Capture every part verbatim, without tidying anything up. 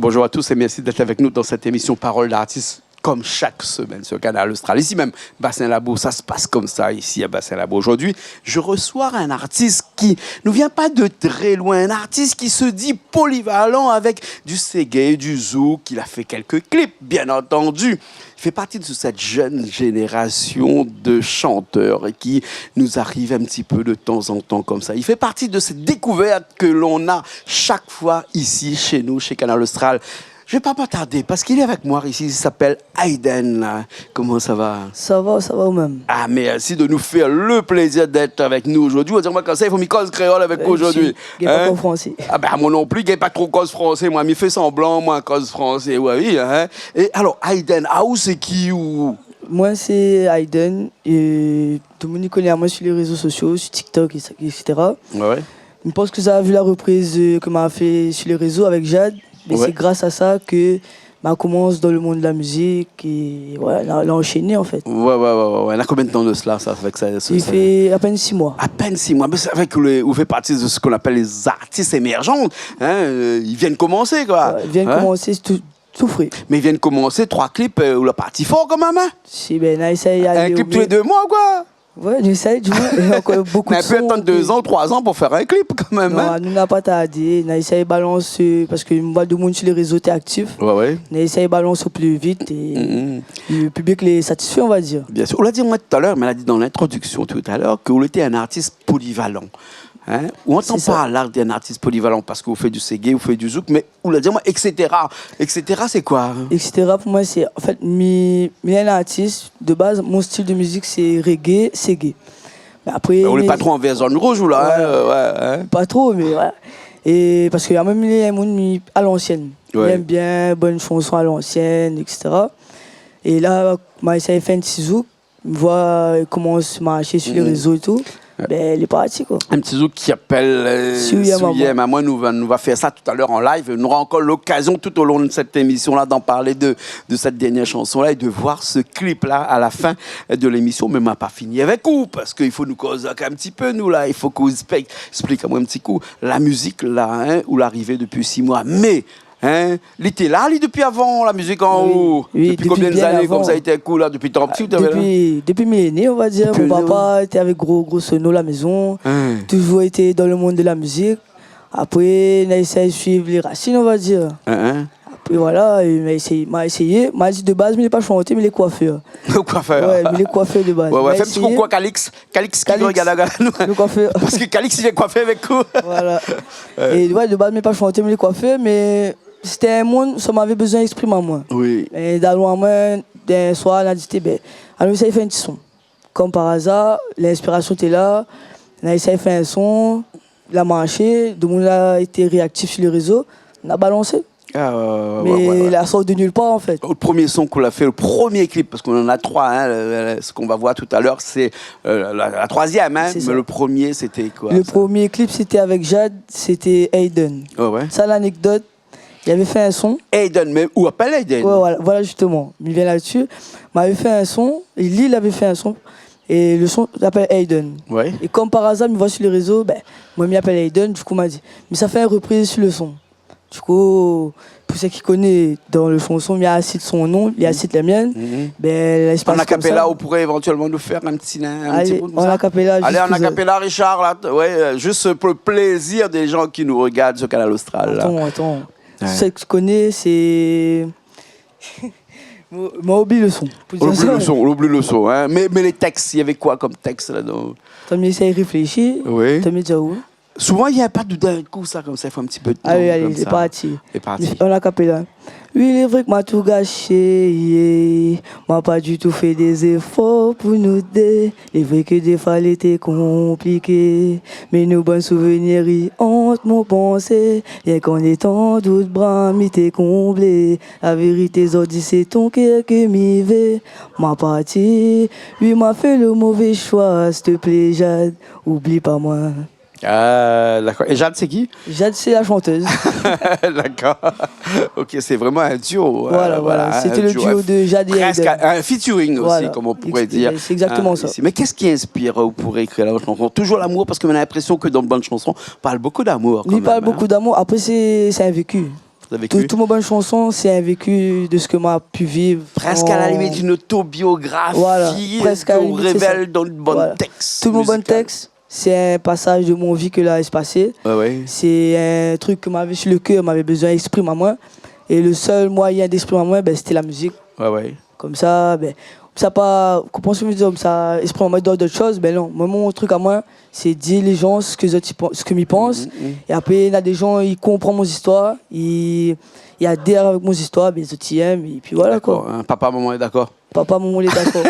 Bonjour à tous et merci d'être avec nous dans cette émission Parole d'artiste, comme chaque semaine sur Kanal Austral. Ici même, Bassin Labou, ça se passe comme ça ici à Bassin Labou. Aujourd'hui, je reçois un artiste qui nous vient pas de très loin, un artiste qui se dit polyvalent avec du seggae, du zouk, il a fait quelques clips, bien entendu. Il fait partie de cette jeune génération de chanteurs et qui nous arrive un petit peu de temps en temps comme ça. Il fait partie de cette découverte que l'on a chaque fois ici, chez nous, chez Kanal Austral. Je vais pas m'attarder parce qu'il est avec moi ici, il s'appelle Ayden. Comment ça va ? Sa va, sa va, ou mèm ? Ah, merci de nous faire le plaisir d'être avec nous aujourd'hui. Ou di amoin konmsa, i fo mi koz kréol avèk ou zordi. Gingn pa koz fransé. Ah ben, moin non pli, gingn pa tro koz fransé. Moin, mi fé sanblan, moin, koz fransé. Ouais, oui, hein. É alor, Ayden, aou sé ki ou ? Moin sé Ayden, é tout moun i koné amoin sur les réseaux sociaux, sur TikTok, et cetera. Ouais, ouais. Mi pans ke sa, vu la repriz, euh, ke ma fé sur les réseaux avèk Jade, mé sé gras a sa ke ma komans dan le mond la mizik é voilà, la, la anshéné an fèt. Ouais, ouais, ouais, ouais, ouais. Na konbien d'tan de sa, sa, avèk sa, sa, sa ? I fé apèn sis moi. Apèn sis moi. Mé sé vré ke lé, ou fé parti de sak i apèl les artistes émergents, hein, euh, i vien komansé, koi. Ouais, i vien komansé, sé tou, tou fré. Mé i vien komansé, troi clip, euh, ou la parti for kanmèm, hein ? Si, ben, na éséy alé o mwa. In clip tou lé dé moi, koi. Ouais, nou éséy, di moin, é ankor bonpé de son. Mé i pé atann dé zan, troi zan pou fé in clip kanmèm, hein ? Non, nou na pa tardé, na éséy balans, euh, parske mi voi demoun sur les réseaux té aktif. Ouais, ouais. Na éséy balans o pli vit é le piblik lé satisfé, on va dir. Bien sûr. Ou la di amoin talèr, mé la di dan lintrodiksion talèr ke ou lété in artis polivalan. Hein ? Ou antann par la in artis polivalan parske ou fé du seggae, ou fé du zouk, mé ou la di amoin, et cetera. Et cetera, sé koi, hein ? Et cetera, pou moin, sé, an fèt, mi, mi lé in artis, de baz, mon stil de mizik, sé reggae, seggae. Mé apré, ou lé pa tro anvèr zone rouge, ou la, hein, euh, ouais, hein. Pa tro, mé voilà. É parske amoin, mi lé in moun, mi, a lansièn. Ouais. Mi èm bien bann shanson a lansièn, et cetera. É la, ma éséy fé in ti zouk. Mi voi, euh, koman i marsh sur les réseaux et tout. Ouais. Ben, lé parti, koi. In ti zouk i apèl, euh, Si ou yèm amoin. Si ou yèm amoin. Nou va, nou va fé sa talèr an live. Nou nora ankor lokazion tout au long de cette émission-là d'en parler de, de cette dernière chanson-là et de voir ce clip-là à la fin de l'émission. Mé ma pa fini avèk ou, parske i fo nou koz in ti pé, nou, la. I fo ke ou ésplik, ésplik amoin in ti kou la mizik, la, hein, ou la arivé dopi sis moi. Mé Hein ? Li té la, li, dopi avan, la mizik an ou ? Oui, dopi konbien zané konmsa, li té ékout la, dopi tan pti, ou té la ? Dopi, dopi mi lé né, on va dir. Mon papa té avèk gro, gro sono la mézon. Hein. Toujour été dan le mond de la mizik. Apré, na éséy suiv lé rasine, on va dir. Hein, hein. Apré, voilà, é ma éséy, ma éséyé. Ma di de baz, mi lé pa shanté, mi lé koifèr. Koifèr. Ouais, mi lé koifèr de baz. Ouais, ouais, fé in ti koukou a Calix. Calix ki rogard anou. Calix, le coiffeur. Parske Calix, li lé koifé avèk ou. Voilà. Ouais. É ouais, de baz, mi lé pa shanté, mi lé koifèr, mé sété in moun, sa, mavé bezoin ésprim amoin. Oui. É dalon amoin, d'in soir, la di, ben, alon éséy fé in ti son. Kom par azar, linspirasion té la, la éséy fé in son, la marshé, demoun la été réaktif sur les réseaux, la balansé. Ah, ouais, ouais, ouais. Mé la sort de nul par, an fèt. Le premier son k'ou la fé, le premier clip, parske ou néna troi, hein, le, le, sak nou va voir talèr, sé, euh, la, la troizièm, hein. Sé sa. Mé le premier, sété koi, sa ? Le premier clip, sété avèk Jade, sété Ayden. Ouais, ouais. Sa, l'anecdote, li lavé fé in son. Ayden, mé ou apèl Ayden ? Ouais, voilà, voilà, justement. Mi vien la dsi. Mavé fé in son, é li, li lavé fé in son. É le son i apèl Ayden. Ouais. É kom par azar, mi voi sur les réseaux, ben, moin, mi apèl Ayden, du kou, ma di, mé sa fé in repriz sur le son. Du kou, pou sak i koné, dan le shanson, mi la sit son non, li la sit la mienne. Mhm. Ben, la, i spas konmsa. En a cappella, ou pouré évantuèlman nou fé in ti, in ti bout konmsa ? Allez, en a cappella, juste pour ça. Allez, en a cappella, Richard, la, ouais, euh, juste pour le plaisir des gens qui nous regardent sur Kanal Austral, la. Atann, atann. Ouais. Sak i koné, sé, moin, moin la oubli le son. Pou dir sa. Ou la oubli le son, ou la oubli le son, hein. Mé, mé lé tèks, navé koi kom tèks ladan ? Atann, mi éséy réfléshi. Oui. Atann, mi di aou. Souvan, néna pa de, d'in kou sa, konmsa, i fo in ti pé de tan, konmsa. Alé, alé, lé parti. Lé parti. En a cappella. Oui, lé vré ke ma tou gashé, yeah. Ma pa ditou fé dé zéfor pou nou dé. Lé vré ke défoi lété konpliké, mé nou bann souvenir i ant mon pansé. Rienk an étan dan out bra mi té konblé. La vérité, zordi sé ton kèr ke mi vé. Ma parti, oui, ma fé le mové shoi, s'il te plaît, Jade, oubli pa moin. Ah, d'accord. Et Jade, c'est qui ? Jade, c'est la chanteuse. D'accord. Ok, c'est vraiment un duo, euh, voilà, voilà, un duo, c'était le duo de Jade et Ayden. Presque un featuring aussi, comme on pourrait dire. Voilà. C'est exactement ça. Hein, ici. Mais qu'est-ce qui inspire, euh, pour écrire la chanson ? Toujours l'amour, parce que on a l'impression que dans bonne chanson, on parle beaucoup d'amour quand même, hein. Oui, on parle beaucoup d'amour. Après, c'est, c'est un vécu. Ou la véki ? Tout, tout mon bann shanson, sé in véki de sak ma pi viv. Prèsk a la limit d'in otobiografi, voilà, prèsk a la limit, sé sa. Ou révèl dan in bann tèks mizikal. Voilà. Tout mon bann tèks, sé in pasaz de mon vi ke la èspasé. Ouais, ouais. Sé in trik ke mavé si le kèr, mavé bezoin èksprim amoin. É le sèl moiyin d'èksprim amoin, bin, sété la mizik. Ouais, ouais. Konmsa, bin, sa pa, konpran sak mi vé dir, sa èksprim amoin dan dot shoz, bin non. Moin, mon trik amoin, sé dir lé jan sak zot i pan-, sak mi pans. Mm, mm. É apré, na dé jan i konpran mon zistoir, i, i adèr avèk mon zistoir, bin, zot i èm, épi voilà, koi. Dakor, in, papa, momon lé dakor. Papa, momon lé dakor.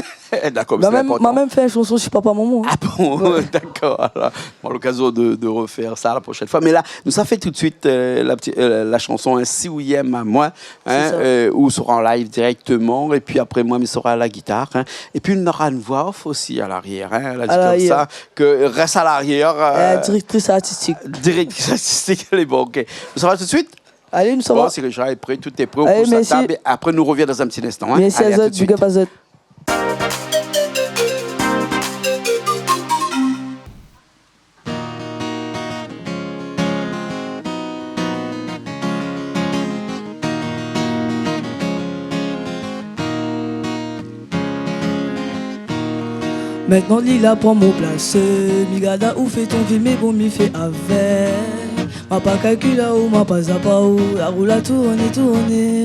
Dakor, mé sé inportan. Ma mèm, ma mèm fé in shanson si papa, momon, in. Ah bon ? Ouais. Dakor, alor, nou nora lokazion de, de refèr sa la proshèn foi. Mé la, nou sa fé tout suit, euh, la pti-, euh, la shanson, in, Si ou i èm amoin, in, sé sa, euh, ou sra an live dirèkteman. Épi apré, moin, mi sra a la gitar, in. Épi, nou nora in voi off osi a larièr, in. A larièr. La di konmsa ke rès a larièr, euh, euh, direktris artistik. Direktris artistik, lé bon, OK. Nou sava tout suit ? Alé, nou sava. Bon, si lé jan lé pré, tout lé pré, nou pous la tab, é apré, nou rovien dan in pti linstan, in. Alé, a tout suit. Alé, mèrsi. Mèrsi azot, big up azot. Mintnan li la pran mon plas, mi gard aou fé ton vi, mé bon, mi fé avèk. Ma pa kalkil aou, ma pa zap aou, la rou la tourné, tourné.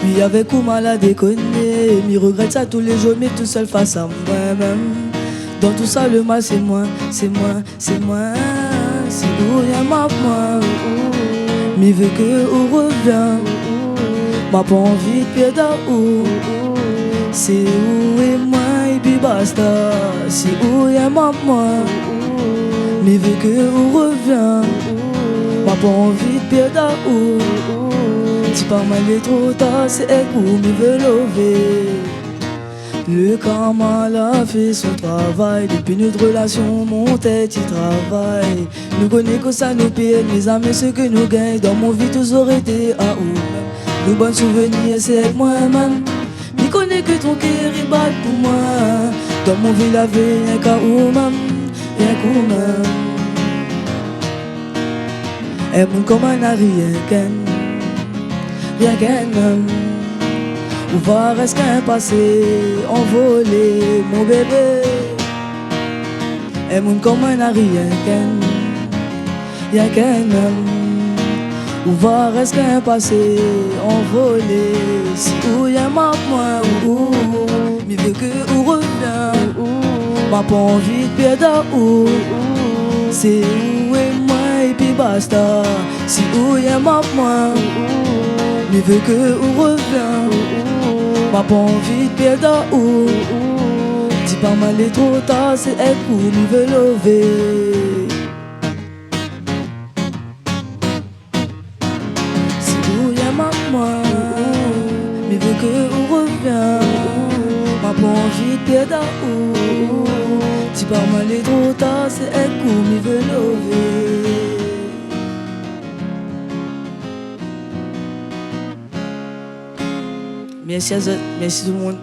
Mi avèk ou, ma la dékoné, mi rogrèt sa tou lé zour, mi tousèl fas a moin mèm. Dan tousa, le mal, sé moin, sé moin, sé moin. Si ou i èm amoin, mi vé ke ou rovien. Ma pa anvi pèrd aou. Sé ou é moin, épi basta. Si ou i èm amoin, mi vé ke ou rovien. Ma pa anvi pèrd aou. Di pa moin lé tro tar, sé èk ou mi vé lové. Le karma la fé son travay, dopi nout relasion, mon tèt i travay. Nou koné kosa nou pèrd, mézami, sak nou gingn. Dan mon vi, touzour été aou. Nou bann souvenir, sé èk moin mèm. Mi koné ke ton kèr i bat pou moin. Dan mon vi, lavé rienk aou mèm, rienk ou mèm. In moun konm aou na rienk inn, rienk inn mèm. Ou va rès k'in pasé anvolé, mon bébé. In moun konm aou na rienk inn, rienk inn mèm. Ou va rès k'in pasé anvolé. Si ou i èm amoin, ou, ou, mi vé ke ou rovien. Ma pa anvi pèrd aou. Sé ou é moin épi basta. Si ou i èm amoin, mi vé ke ou rovien. Ma pa anvi pèrd aou. Di pa moin lé tro tar, sé èk ou mi vé lové. Si ou i èm amoin, mi vé ke ou rovien. Ma pa anvi pèrd aou. Di pa moin lé tro tar, sé èk ou mi vé lové. Mèrsi azot, mèrsi tout le moun.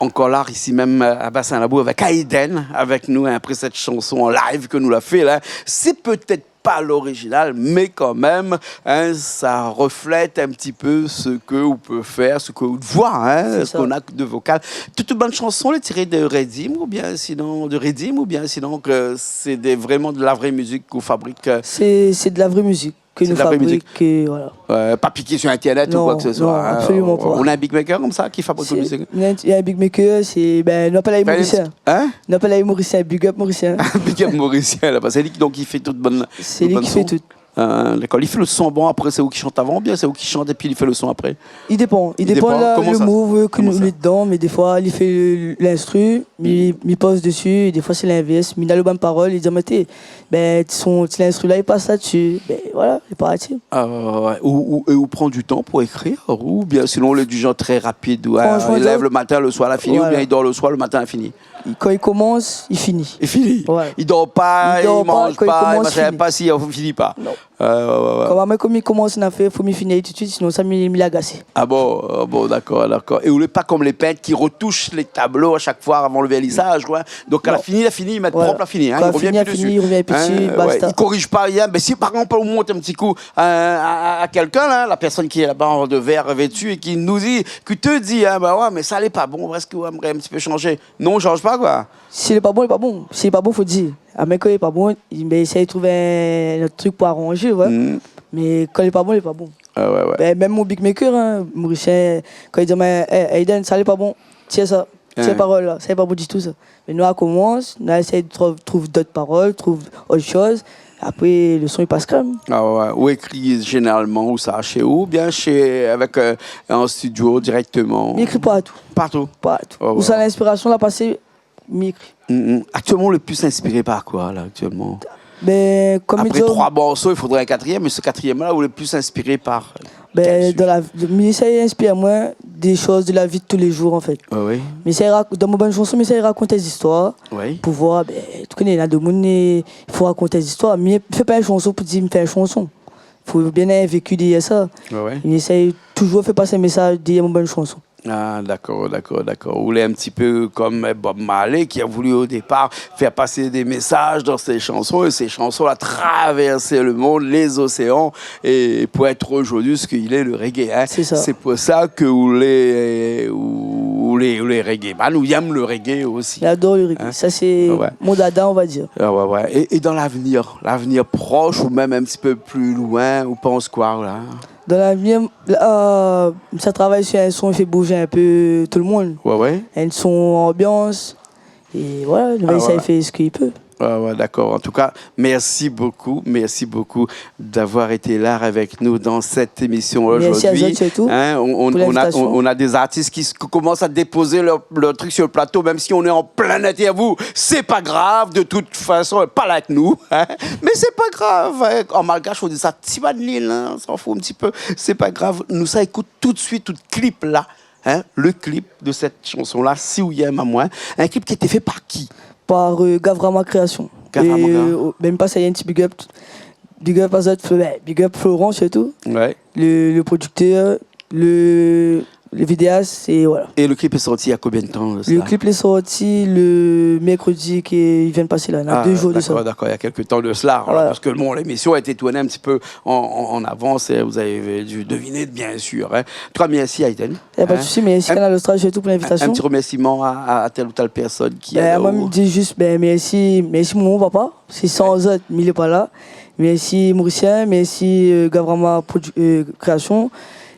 Ankor la, isi mèm, euh, a Bassin Labour, avèk Ayden, avèk nou, in, apré sèt shanson an live ke nou la fé la. Sé pétèt pa lorizinal, mé kanmèm, in, sa reflèt in pti pé sak ou pé fèr, sak ou voi, in, sak ou na de vokal. Sé sa. Tout, tout bann shanson lé tiré de ridim, oubien sinon, de ridim, oubien sinon ke sé dé, vréman de la vré mizik ou fabrik, euh ? Sé, sé de la vré mizik. Ke nou fabrik, ke, voilà. Sé de la vré mizik. Euh, pa piké sur internet ou koi ke se soi, in. Non, non, absoliman pa. Ou na in beatmaker konmsa ki fabrik out mizik ? Sé, na in, na in beatmaker, sé, bin, nou apèl ali Morisien. Fé in ti, in ? Nou apèl ali Morisien, big up Morisien. Big up Morisien, la, parske sé li ki, donk, i fé tout bann, tout bann son. Sé li ki fé tout. Euh, dakor. Li fé le son, bon, apré, sé ou ki shant avan, oubien sé ou ki shant épi li fé le son apré ? I dépan, i dépan. I dépan la, koman sa ? Le mood ke nou mèt dedan, mé défoi, li fé le, linstru, mi, mi poz dési, é défoi sé linvèrs. Mi na le bann parol, li di, mé té, bin, ti son, ti linstru la, i pas la dsi. Bin, voilà, lé parti. Ah, ouais, ouais, ouais. Ou, ou, é ou pran du tan pou ékrir, oubien sinon, ou lé du genre très rapide, ou, euh, i lèv le matin, le soir, la fini, oubien i dor le soir, le matin, la fini ? Franchman, Kan li komans, li fini. Li fini. Ouais. Li dor pa, li manz pa, li manz pa, li fini. Li dor pa, kan li komans, li fini. Li fini pa. Non. Ouais, ouais, ouais, ouais. Koman, mé kom mi komans in nafèr, fo mi fini tout suit, sinon sa mi, mi lé agasé. Ah bon, ah bon, dakor, dakor. É ou lé pa kom lé pint ki retoush lé tablo a shak foi avan le vèrnisaz, koi. Donk, kan la fini, la fini, li mèt prop, la fini, hein, li rovien pi desi. Voilà. Kan la fini, la fini, li rovien pi desi, basta. Hein, ouais, li koriz pa rien. Mé si par égzanp ou mont in ti kou, euh, a, a, a kèlkin la, la pèrsone ki lé laba an de vèr vètu é ki nou di, ki té di, hein, bah ouais, mé sa lé pa bon, èske ou émré in ti pé shanzé ? Non, ou shanz pa, koi. Si lé pa bon, lé pa bon. Si lé pa bon, fo dir. Ah, mé kan lé pa bon, mi éséy trouv in, in ot truk pou aranzé, ouais. Mm. Mé kan lé pa bon, lé pa bon. Ah ouais, ouais. Bin, mèm mon beatmaker, hein, morisien, kan li di amwin, « Eh, Ayden, sa lé pa bon. Tir sa. Tir parol la. Sa lé pa bon ditou, sa. » Mé nou, nou komans, nou éséy trouv, trouv dot parol, trouv ot shoz. Apré, le son, li pas krèm. Ah ouais, ouais. Ou ékri zénéralman ousa, shé ou, oubien shé, avèk, euh, an studio dirèkteman ? Mi ékri partou. Partou ? Partou. Ah ouais. Ousa linspirasion la pasé, mi ékri. Mm, mm. Aktièlman, ou lé pli inspiré par koi, la, aktièlman ? Bin, kom mi di aou, apré troi morso, i fodré in katrièm, mé se katrièm la, ou lé pli inspiré par kèl sujet ? Bin, dan la, mi éséy inspir amwin dé shoz de la vi de tou lé zour, an fèt. Ouais, ouais. Mi éséy rak-, dan mon bann shanson, mi éséy rakont dé zistoir. Ouais. Pou voir, bin, ou koné, na demoun, i fo rakont dé zistoir. Mi fé pa in shanson pou dir mi fé in shanson. Fo bien in véki dèrièr sa. Ouais, ouais. Mi éséy touzour fé pas in mésaz dèrièr mon bann shanson. Ah, dakor, dakor, dakor. Ou lé in ti pé kom, euh, Bob Marley, ki la voulu o dépar fé pas dé mésaz dan sé shanson, é sé shanson la travèrs le monn, lé zoséan, é pou èt zordi sak i lé, le reggae, hein. Sé sa. Sé pou sa ke ou lé, ou, ou lé, ou lé reggae man, ou èm le reggae osi. Mi ador le reggae. Hein ? Sa sé mon dada, on va dir. Ah ouais, ouais. É, é dan lavnir, lavnir prosh ou mèm in ti pé pli loin, ou pans koi, la ? Dan lavnir, euh, mi sa travay si in son i fé bouz in pé tout le monn. Ouais, ouais. In son anbians. É voilà, nou va éséy fé sak i pé. Ah ouais, ouais. Ouais, ouais, dakor. An tou ka, mèrsi bokou, mèrsi bokou d'avoir été la avèk nou dan sèt émision zordi. Mèrsi azot sirtou pou linvitasion. Hein, on, on, on a, on, on a des artistes qui s-, qui commencent à déposer leur, leur truc sur le plateau, même si on est en plein interview. C'est pas grave, de toute façon, parl avèk nou, hein. Mé sé pa grav, hein. An malgash, on dit ça, ti bann lil, hein, on s'en fout un petit peu. C'est pas grave. Nou sa ékout tout de suite tout clip la, hein, le clip de cette chanson-là, Si ou yèm amwin. Un clip qui a été fait par qui ? Par, euh, Gavrama Création. Gavrama. É, euh, bin, mi pas in ti big up. Big up azot, Flo-, bin, big up Florent sirtou. Ouais. Le, le producteur, le, le vidéas, é voilà. Et le clip est sorti il y a combien de temps de cela ? Le clip lé sorti le mèrkredi ki vien pasé la, na dé zour de sa. Ah, dakor, dakor, il y a quelque temps de cela. Voilà. Alors, parce que bon, l'émission a été tournée un petit peu en, en, en avance, et vous avez dû deviner, bien sûr, hein. En tout cas, merci, Ayden. Y a pas de souci, mèrsi Kanal Austral sirtou pou linvitasion. Hein ? Un, un petit remerciement à, à, à telle ou telle personne qui a... Bin, mwin, mi di zis, bin, mèrsi, mèrsi momon, papa. Si san zot, mi lé pa la. Mèrsi Morisien, mèrsi, euh, Gavrama Produ-, euh, Création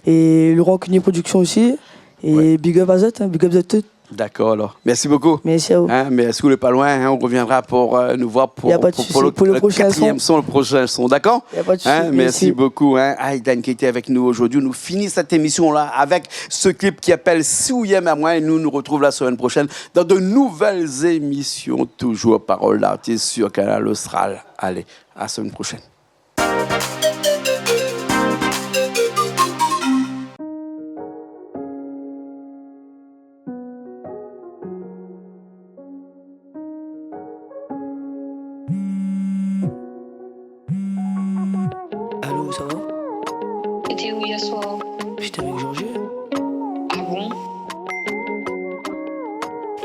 é Laurent Cunier Production osi. É big up azot, hein, big up azot tout. Dakor, alor. Mèrsi bokou. Mèrsi a ou. Hein, mé si ou lé pa loin, hein, ou reviendra pour, euh, nous voir pour, pour, pour le, le quatrième son, le prochain son, dakor ? Y a pas de souci. Y a pas de souci, mèrsi. Hein, mèrsi bokou, hein, Ayden ki été avèk nou zordi. Nou fini sèt émision-la avèk ce clip qui appelle Si ou yèm amwin. Et nous nous retrouvons la semaine prochaine dans de nouvelles émissions, toujours Parole d'artiste sur Kanal Austral. Allez, à la semaine prochaine. Allô, ça va ? T'étais où hier soir ? J'étais avec Georges. Ah bon ?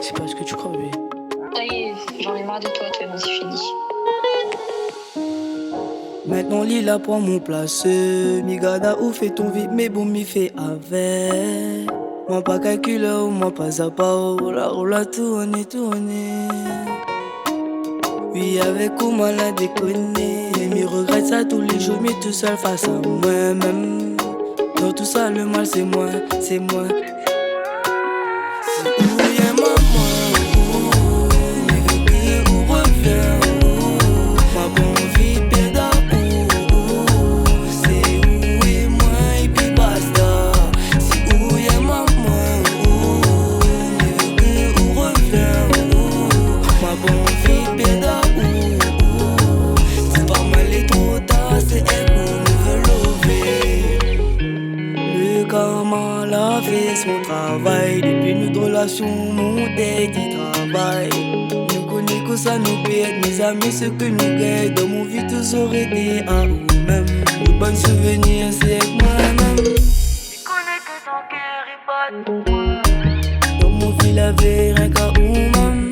C'est pas ce que tu crois, bébé. Ça y est, j'en ai marre de toi, Clément, c'est fini. Mintnan li la pran mon plas. Mi gard aou fé ton vi, mé bon, mi fé avèk. Mwin pa kalkilèr, mwin pa zapa, la roula tourné, tourné. Oui, avèk ou mwin la dékoné. Mi regrèt sa tou lé zour, mi tousèl fas a mwin mèm. Dan tousa, le mal sé mwin, sé mwin. Si ou yèm amwin, ou, mi vé ke ou revien, ou. Mwin pa anvi pèrd aou, ou. Sé ou é mwin, épi basta. Si ou yèm amwin, ou, mi vé ke ou revien, ou. Mwin pa anvi pèrd aou, ou. Sé pa mal, lé tro tar, sé èl ou mi vé lové. Le karma la fé son travay, dépi nout relasion, mon dèy di travay. Bye. Nou koné kosa nou pèrd, mézami, sak nou gingn. Dan mon vi, touzour été a ou mèm. Lo bann souvenir, sé èk moin mèm. Mi koné ke ton kèr i bat pou moin. Dan mon vi, lavé rienk a ou mèm.